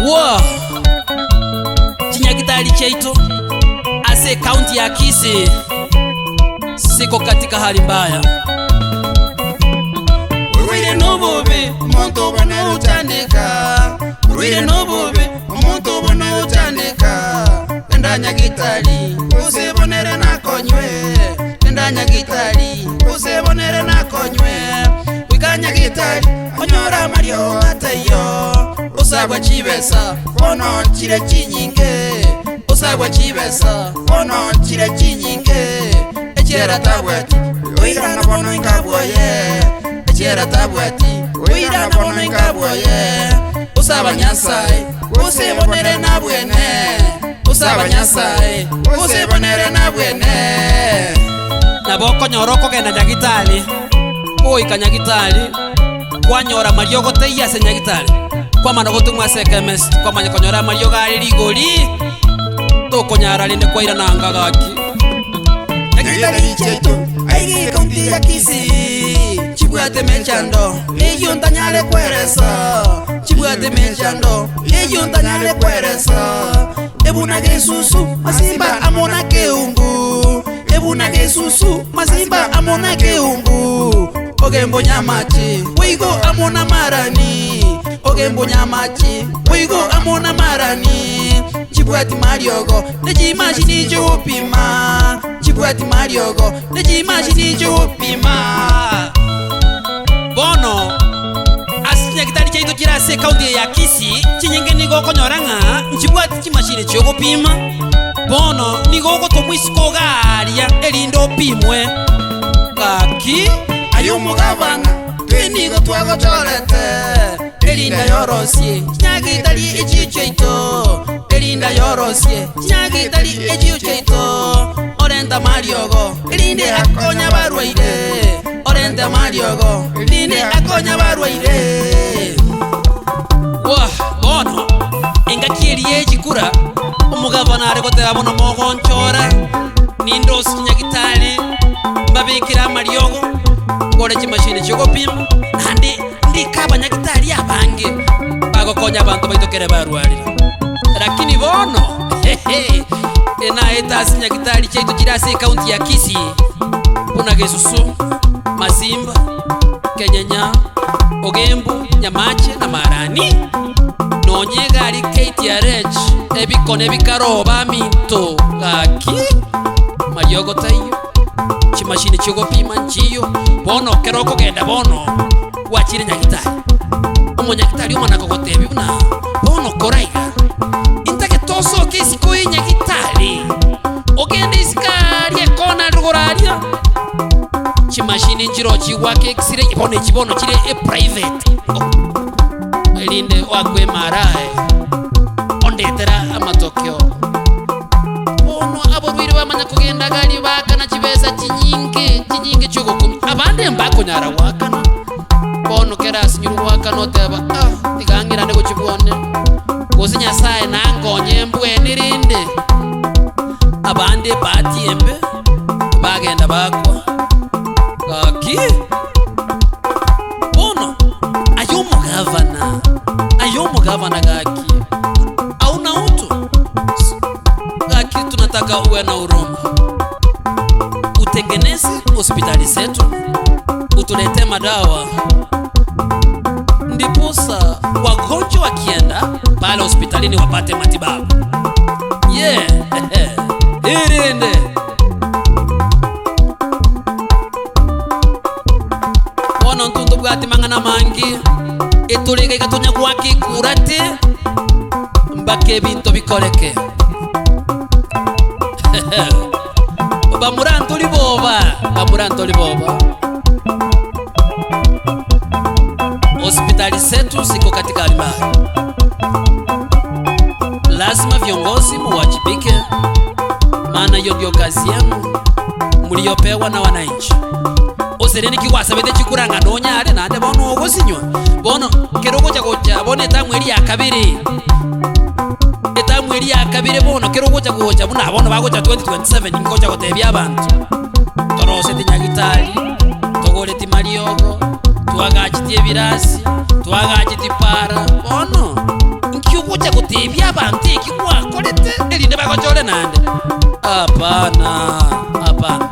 Wo! Chinyagitari chiaito ase ekaunti ya Kisii siko katika hali mbaya. Orwaire nobobe, omonto obo nogochandeka. Orwaire nobobe, omonto obo nogochandeka. Enda nyagitari, gose bonere nakonywe. Enda nyagitari, gose bonere nakonywe. Goika nyagitari, onyore amariogo ataiyo. Osabwa chibesa, bono chire chinyinge. Osabwa chibesa, bono chire chinyinge. Echiera tabwati, oirana bono inka bwoye. Echiera tabwati, oirana bono inka bwoye. Osaba Nyasaye, gose bonere nabwene. Osaba Nyasaye, gose bonere nabwene. Nabo okonyora okogenda nyagitari, ogoika nyagitari, kwanyora amariogo taiyo ase nyagitari, kwamana gotomwa ase echemist, kwamanya konyora amariogo are rigori, tokonyara rende kwairana anga gaki. Nyagitari chiaito aiga ekaunti ya Kisii chibwate emechando eyio ntanyare kweresa chibwate emechando eyio ntanyare kweresa ebuna gesusu masimba amo na keumbu ebuna gesusu masimba amo na keumbu ogembo nyamache boigo amo na marani ogembo nyamache boigo amo na marani chibwati mariogo ne chimashini chiogopima chibwati mariogo ne chimashini chiogopima Bono ase chinyagitari chiaito chire ase ekaunti eye ya Kisii, chinyinge nigo okonyora ng'a nchibwati chimashini chiogopima. Bono nigo ogotomwa isiko iga aaria erinde opimwe. Gaki. Aye omogabana, twe nigo twagochorete, erinde ayorosie chinyagitari echio chiaito, erinde ayorosie chinyagitari echio chiaito, orente amariogo, erinde akonye abarwaire, orente amariogo, erinde akonye abarwaire. Wah, bono engaki eria ye chikura, omogabana are goteba bono mogonchora, ninde ase chinyagitari, mbabekere amariogo, ngore chimashini chi'ogopima, naende ndike abanyagitari abange bagokonya abanto baito kere barwarire. Lakini bono, hehe, enaete ase chinyagitari chiaito chire ase ecounty ya Kisii, buna Gesusu, Masimba, Kenyenya, Ogembo, Nyamache na Marani, nonye egari KTRH, ebikone bikaroba aminto gaki, mariogo taiyo, chimashini chiogopima nchiyo, bono ekero okogenda bono gwachire nyagitari, omonyagitari omana kogotebia buna bono kora iga, intagete osoke isiko ye nyagitari, ogende isiko aaria ekona rogoro aria, chimashini nchiroo chigwaka x-ray, bono echi bono chire eprivate, oh, erinde oakwe MRI, ondetere amatokeo. Bono aborwaire bamanya kogenda gari baakana chibesa chinyinge chinyinge chi'ogokumia, abande mbakonyara goakana. Bono kera asinyirwe goakana oteba, ah, tiga ng'irane gochia bwane, gose Nyasaye nankonye mbwene rende. Abande ebahati embe, bagenda bakwa. Gaki! Bono aye omogavana, aye omogavana gaki, hauna utu? Gaki tunataka uwe na huruma, utengeneze hospitali zetu, utuletee madawa, ndiposa wagonjwa wakienda pale hospitalini wapate matibabu. Yeah, irinde bono ntuntu bwati mang'ana amange etore iga iga tonya goaka ekurati mpaka ebinto bikoreke. Bamura ntori boba, bamura ntori boba. Hospitali zetu ziko katika hali mbaya. Lazima viongozi muwajibike, maana hiyo ndio kazi yenu mliopewa na wananchi. Osere niki gwasabete chikura ng'a nonyare naende bono ogosinywa bono kero ogocha gocha bono etamu eria ya kabere etamu eria ya kabere bono kero ogocha gocha buna bono bagocha 2027 ngocha gotebia abanto toroseti nyagitari togoreti mariogo twagacheti ebirasi twagacheti para bono nki. Naki ogocha gotebia abanto eki gwakorete, erinde bagochore naende? Hapana, hapana.